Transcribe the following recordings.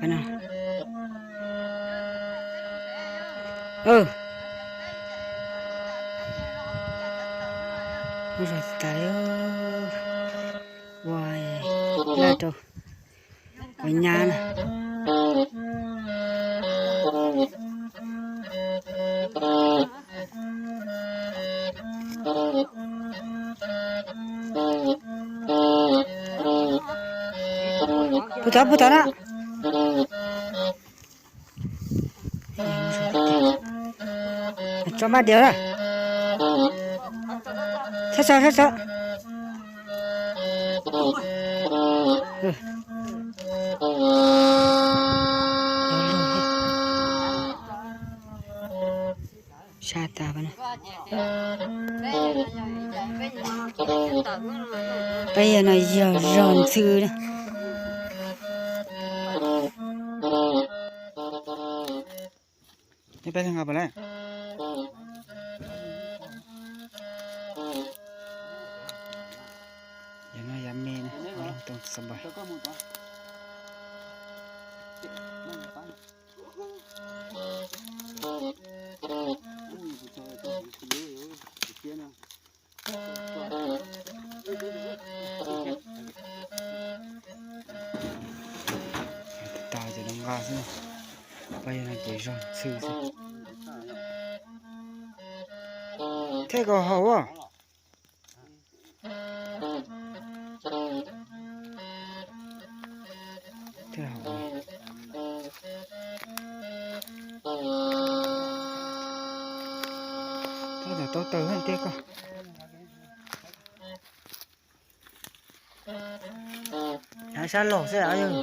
Ub, zog tas li, ua laj rau, ua nyab na. Puag ta, puag ta na. Tso maj diav na. Sab tod, sab tod. Sab tas na. Peb yog no yog zog ntxhw na. Peb nqa pam la. Yog no yav me na, too xab npais. Tas ces nqa xwb, pab yog no ces zog ntxhw xwb. Thiab koj haus a. Tab tom tau taws thiab koj. Hais sab laug xwb yog.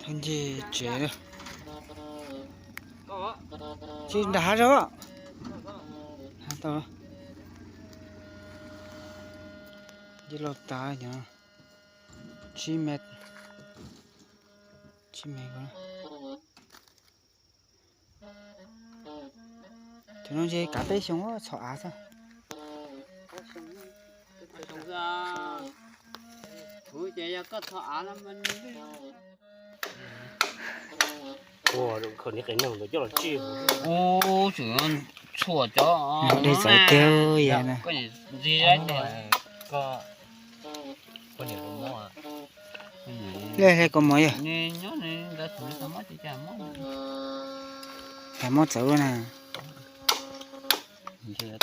Thov nce tsev lawm. Tsis nram hav zoov. Hav tau. Nce los tas no. Tsib mev, tsib mev ko. Thaum no nce kav peb xyoo txhom av xwb. Kuv ces yog koj txhom av no mas ua rau khaws niag qe noog ntawd coj los tsij. Ub, tseem tshuam cov dej txawv tiag yog na. Ntxig Lej hle koj mov yog. Cas mob txawv na. Yog,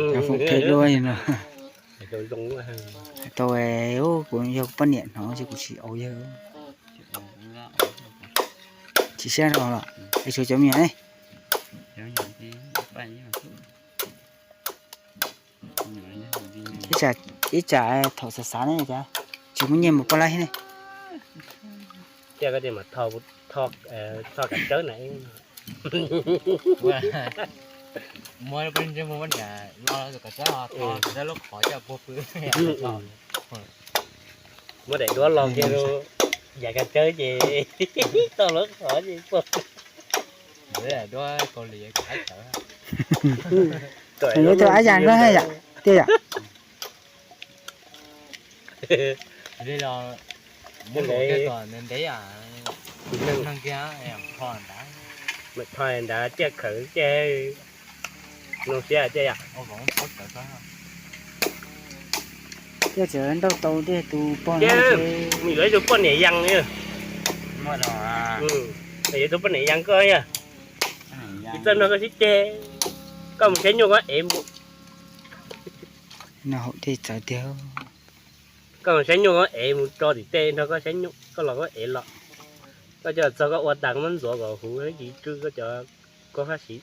cov foom phem luaj no. Tau, kuv yog kuv poj niam hnov ces kuv tsis aus yawg. Tsis siab rau los es tshuav cov me nyuam ne. Ib tsam thaum xav xav ne cas tsis muaj nyiaj mus poj laib ne. Tias koj tias mas tho kav tsawb na. Muab peb ntsej muag muab niam los kav tsawb, kav tsawb lub qhov coj puag pw. Muab daim duab los kiag rau yav kav tsawb ces tau lub qhov ces puag. Duab Kaus Lim kom haib tawv. Lub tug ab yas nrog yam tiag yam. Li los muab los kiag kom ntev ntev, neeg kiag tho nrad, tho nrad ciaj khawv ciaj, zoo siab tiag yam. Yog tseem nrauj tau tej tus poj, mus yuav ib tug poj niam yas li. Yuav tus poj niam yas koj yog, tsis txawj nrog koj sib ceg. Koj mus saib nyuj koj ev mus. No haum dej txawv tiag. Koj mus saib nyuj koj ev mus tso tim tej nrog koj saib nyuj, koj los koj ev los. Koj coj txog koj ua tas koj muab ntxuav kom huv tsis tsw koj cov kua fab siv.